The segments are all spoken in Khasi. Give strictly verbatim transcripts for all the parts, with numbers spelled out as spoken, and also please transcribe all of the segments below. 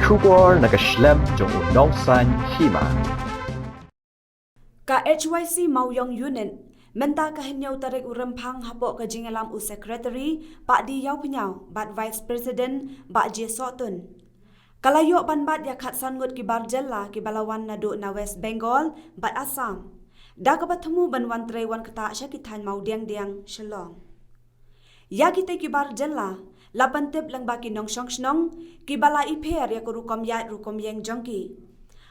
Khubor na ka shlem jong u nongsan hima. Ka H Y C Mawiong Unit, mynta ka hynñiew tarik u Rymphang hapoh ka jingïalam u Secretary, Bah D Ïawphniaw, bad Vice President, Bah J Sohtun. Ka la ïoh ban bat ïa khatsan ngut ki bar jylla kiba la wan naduh na West Bengal, bad Assam. Da kaba thmu ban wan trei wan ktah sha ki thaiñ Mawdiangdiang, Shillong. Ïa kitei ki bar jylla, la pyntip lyngba ki nongshong shnong, kiba la ipher ïa ka rukom ïaid rukom ïeng jong ki.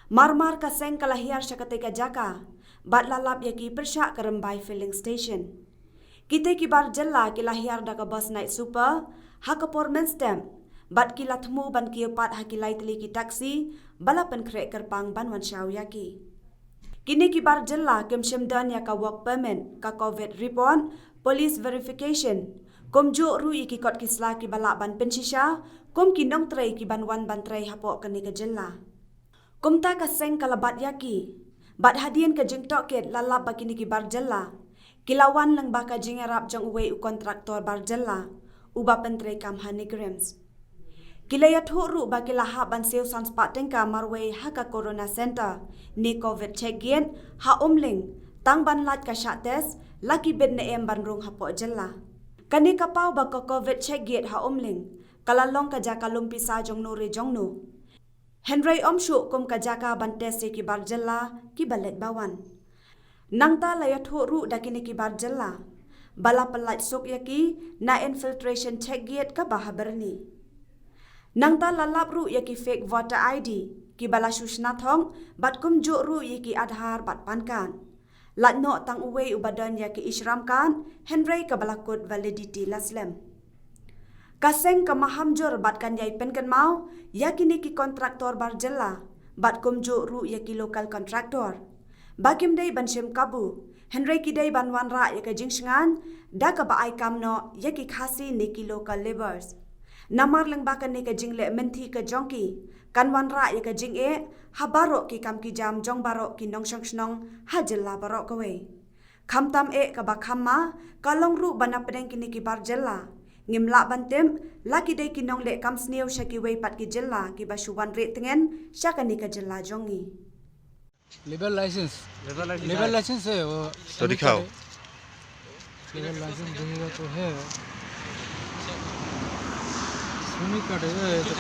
Mar mar ka seng ka la hiar sha katei ka jaka, bad la lap ïa ki pyrshah ka Rymbai Filling Station. Kitei ki bar jylla ki la hiar da ka bus night super, ha ka por mynstep, bad ki la thmu ban kiew pat ha ki lai tylli ki taxi, ba la pynkhreh kyrpang ban wan shaw ïa ki. Kine ki bar jylla kim shym don ïa ka work permit, ka covid report, police verification, kumjuh ruh ïa ki kot ki sla kiba lah ban pynshisha kum ki nongtrei kiban wan ban trei hapoh kane ka jylla. Kumta ka seng ka la bat ïa ki. Bad hadien ka jingtohkit la lap ba kine ki bar jylla ki la wan lyngba ka jingïarap jong uwei u kontraktor bar jylla, uba pyntreikam ha NEIGRIHMS. Ki la ïathuh ruh ba ki la hap ban siew san spah tyngka marwei ha ka Corona Center, ne covid check gate, ha Umling, tang ban lait ka shah test, la ki bit ne em ban rung hapoh jylla. Kane ka paw ba ka covid check gate ha Umling, ka la long ka jaka lum pisa jong no re jong no. Hynrei ym shuh kum ka jaka ban test ïa ki bar jylla kiba leit ba wan. Nangta la ïathuh ruh da kine ki bar jylla ba la pyllait suk ïa ki na infiltration check gate kaba ha Byrni. Nangta la lap ruh ïa ki fake voter I D kiba la shu shna thong bad kumjuh ruh ïa ki Aadhaar bad PAN card. Lait noh tang uwei uba don ïa ka e-Shram card, hynrei kaba la kut validity la slem. Ka seng ka maham jur bad kan ïai pynkynmaw ïa kine ki kontraktor bar jylla, bad kumjuh ruh ïa ki local contractor, ba kim dei ban shim kabu, hynrei ki dei ban wanrah ïa ka jingshngain da kaba ai kam noh ïa ki Khasi ne ki local labours. Namar lyngba kane ka jingleh mynthi ka jong ki, kan wanrah ïa ka jingeh ha baroh ki kam ki jam jong baroh ki nongshong shnong ha jylla baroh kawei. Khamtam eh kaba kham ma, ka long ruh ba na pdeng kine ki bar jylla, ngim lah ban tip la ki dei ki nongleh kam sniew sha kiwei pat ki jylla kiba shu wan rieh tngen sha kane ka jylla jong ngi. Labour license। Labour licence. Labour licence है वो। तो दिखाओ। Labour licence देगा तो है। श्रमिक कार्ड है तो।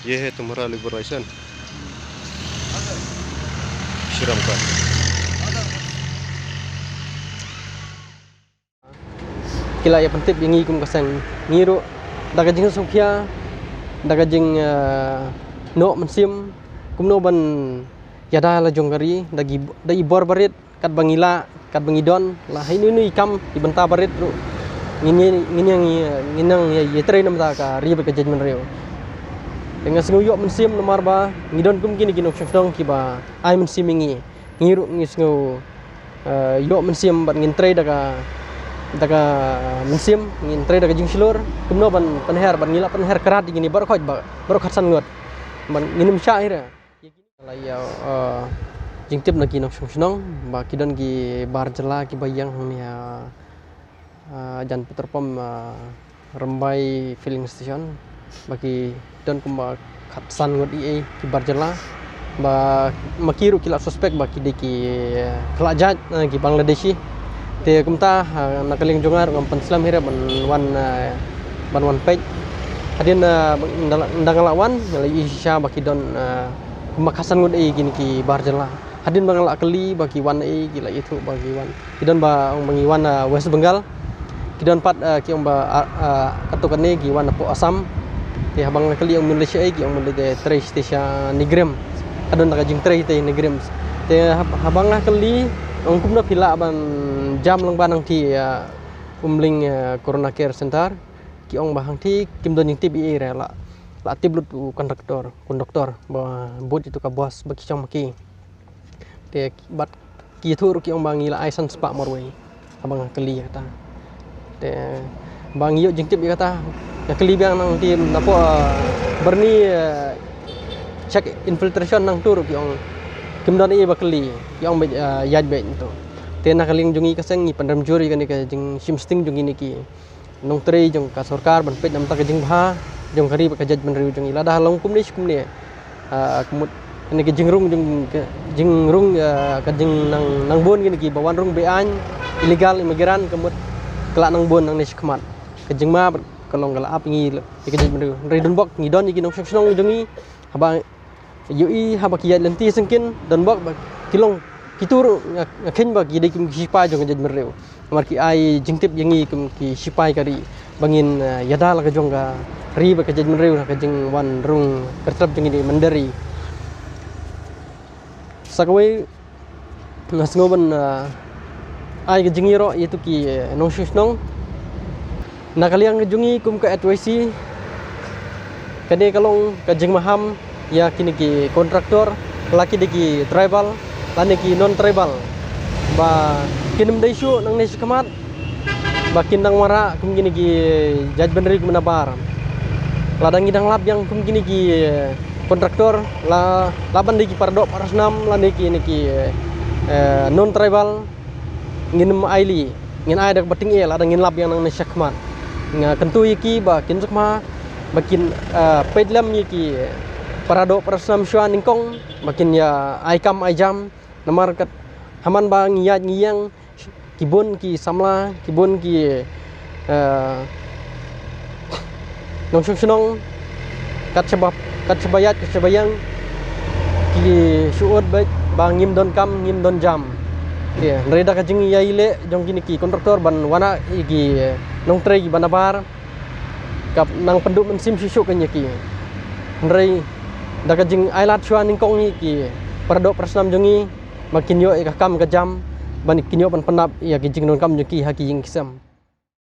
ये है तुम्हारा लेबर लाइसेंस। श्रम card. Ki la ïa pyntip ïa ngi kum ka seng. Ngi ruh da ka jingsngewkhia, da ka jing, eh, noh mynsiem, kumno ban ïada la jong ka ri, da ki, da i bor barit, katba ngi lah, katba ngi don, la ha ino ino i kam, i bynta barit ruh. Ngin ïa, ngin ïa, ngin ïa, ngin ïa, ïa trei namar ka ri bad ka jaitbynriew. Te nga sngew ïoh mynsiem namar ba ngi don kum kine ki nongshong shnong kiba ai mynsiem ïa ngi. Ngi ruh ngi sngew, eh, ïoh mynsiem bad ngin trei da ka, da ka mynsiem, ngin trei da ka jingshlur, kumno ban pynher, bad ngi la pynher krad ïa kine baroh khoit ba, baroh khatsan ngut. Bad ngin ym shah hi re. La ïa, eh, jingtip na ki nongshong shnong ba ki don ki bar jylla kiba ïeng hangne ha, eh, jan petrol pump, eh, Rymbai Filling Station, ba ki don kumba khatsan ngut ei ei ki bar jylla, ba ma ki ruh ki la suspect ba ki dei ki, eh, khlad jait, eh, ki Bangladeshi. Te kumta, eh, na ka liang jong nga ruh ngam pynslem hi re ban wan, eh, ban wan peit. Hadien, eh, ynda nga la, ynda nga la wan, nga la ïohi shisha ba ki don, eh, kumba khatsan ngut ei kine ki bar jylla. Hadien ba nga la kylli ba ki wan ei, ki la ïathuh ba ki wan. Ki don ba ong ba ngi wan, ah, West Bengal. Ki don pat, ah, ki ong ba, ah, ah, katto katne ki wan napoh Assam. Te haba nga la kylli ong mynta shaei, ki ong mynta te trei sha NEIGRIHMS. Ka don da ka jingtrei te NEIGRIHMS. Te hab-, haba nga la kylli ong kumno phi lah ban jam lyngba nangtei, ah, Umling, ah, Corona Care Center. Ki ong ba hangtei kim don jingtip ei ei re, la, la tip lut u kontraktor, konduktor ba bud ïa tu ka bos ba ki shong ma ki. Te bad ki ïathuh ruh ki ong ba ngi la ai san spah marwei. Haba nga kylli ïa kata. Te ba ngi ïoh jingtip ïa kata, nga kylli biang nangtei napoh, eh, Byrni, eh, check infiltration nangtu ruh ki ong kim don ei ba kylli, ki ong beit, eh, ïaid beit nangtu. Te na ka liang jong ngi ka seng ngi pynrem jur ïa kane ka jingshim sting jong ngi ne ki nongtrei jong ka sorkar ban peit namar ka jingbha jong ka ri bad ka jaitbynriew jong ngi. Lada long kumne shi kumne, ah, ka mut kane ka jingrung jong ka jingrung, ah, ka jingnang nang bun kine ki ba wan rung be-aiñ, illegal immigrant, ka mut ka la nang bun nangne shakhmat. Ka jingma bad ka long ka la ap ngi ïa ka jaitbynriew. Hynrei don bok ngi don ïa ki nongshong shnong jong ngi, haba ïohi haba ki ïaid lynti syngkien, don bok ba ki long ki tur, nga, nga kheiñ ba ki dei kum ki shipai jong ka jaitbynriew. Namar ki ai jingtip ïa ngi kum ki shipai ka ri ba ngin, eh, ïada la ka jong ka ri bad ka jaitbynriew ha ka jingwan rung kyrtep jong ngi mynder. Sa kawei nga sngew ban, eh, ai ka jingïaroh ïa tu ki, eh, nongshong shnong. Na ka liang jong ngi kum ka H Y C, kane ka long ka jingmaham ïa kine ki contractor, la ki dei ki tribal lane ki non tribal, ba kin ym dei shuh nangne shakhmat ba kin dang wanrah kum kine ki jaitbynriew kum nabar. Lada ngi dang lap ïa kum kine ki contractor, la, la ban dei ki paradoh parasnam lane kine ki, eh, non tribal, ngin ym ailad, ngin ai da kaba tyngeh lada ngin lap ïa nangne shakhmat. Nga kyntu ïa ki ba kin sngewbha ba kin, eh, peit lem ïa ki paradoh parasnam shuwa nyngkong ba kin ïa ai kam ai jam. Namar kat ha man ba ngi ïaid ngi ïeng, ki bun ki samla, ki bun ki, eh, nongshong shnong, kat shaba, kat shaba ïaid, kat shaba ïeng, ki shu ud beit ba ngim don kam, ngim don jam. Te hynrei da ka jingïaileh jong kine ki contractor ban wanrah ïa ki, eh, nongtrei kiba nabar, ka nang pynduh mynsiem shuh shuh kein ïa ki. Hynrei da ka jingailad shuwa nyngkong ïa ki paradoh parasnam jong ngi, ba kin ïoh ïa ka kam ka jam, ban kin ïoh ban pyndap ïa ki jingdonkam jong ki ha ki ïing ki sem.